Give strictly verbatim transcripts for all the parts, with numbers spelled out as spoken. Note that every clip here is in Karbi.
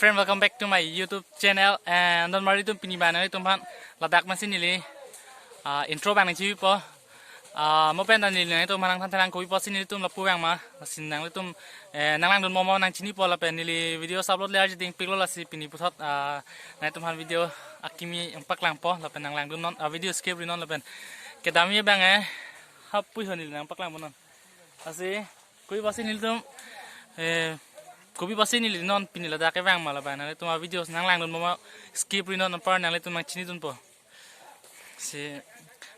Friend, welcome back to my YouTube channel. And don mari tum, pini abang nanglitum aphan ladak masi neli, ah, intro abang nangchipipo. Ah, mo pen ta neli nanglitum aphan nangthan than kopi pusi nelitum lapu abang ma. Lasi nanglitum, eh, nanglangdun momo nangchinipo lapen neli video upload le arji dingpiklo, lasi pini puthot, ah, nanglitum aphan video akimi nangpaklangpo lapen nanglangdun non, ah, video skip rinon lapen kedamji abang, eh, hapui ho neli nangpaklangpo non. Lasi kopi pusi nelitum, eh, kopi pusi neli non pini ladak kevang ma lapen nanglitum a-video nanglangdun momo, skip rinon apar nanglitum nangchinidunpo. Si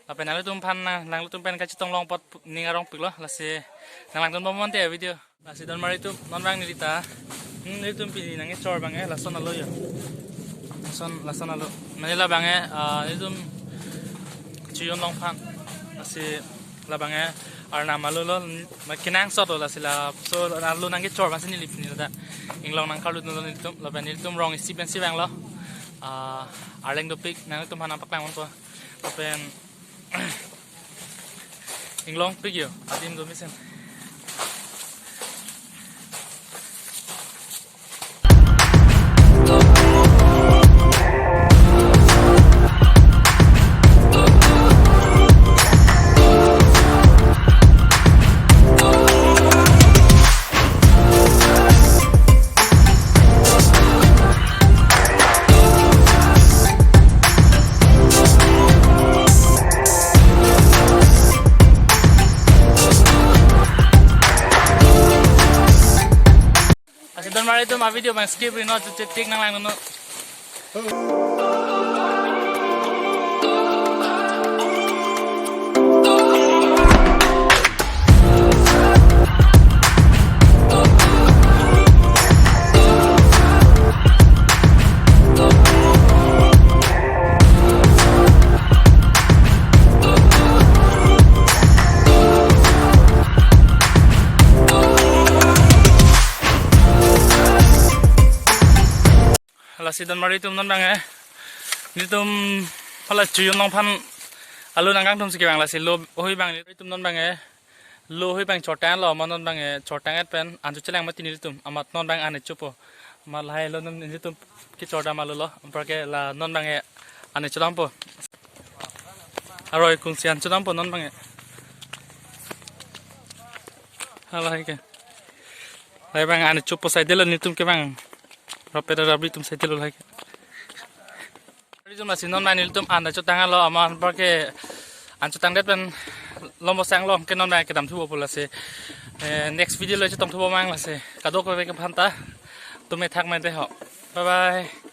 lapen nanglitum aphan nang, nanglitum pen kachetong long apot pu-, ning arongpiklo, lasi nanglangdun momo ante video. Lasi don mari tum, non abang neli ta, hmm, nelitum pini nangkechor abang, eh, lason alo jo. Lason, lason alo. Mane la abang, eh, ah, nelitum Chuyon Longphan. Lasi la abang, eh, arnam alo lo, ma kenangsot lo, lasi laso alo nangkechor abang si neli pini ladak inglong nangkarlutlo nelitum, lapen nelitum rong isi pensi vanglo. Ah, arleng dopik, nanglitum aphan nangpaklangponpo. Lapen inglongpik jo, adim do mesen. Lasi don mari tum, a-video abang skip rinon, chetik nanglangdunnon. Lasi don mari tum, non abang, eh, nelitum hala Chuyon Longphan alo nangkangthum si kevang, lasi lo hoi abang nelitum non abang, eh, lo hoi abang chortanglo, amat non abang, eh, chortang-et pen an chochelang mati nelitum, amat non abang an chopo. Amat lahai lo non nelitum kechor dam alo lo, anparke la non abang, eh, an chodampo. Aroi kungsi an chodampo non abang, eh. Halahai ke. Lahai abang an chopo saidelo nelitum kevang. Rapet rabi atum saidelo lahai ke. Nelitum lasi non abang nelitum an chotanglo, amat anparke an chotangdet pen lombo sang long ke non abang kedamthupo lasi. Eh, next video lo chetongthupo mang lasi. Kadokave aphan ta. Tum me thak me de ho. Bye bye.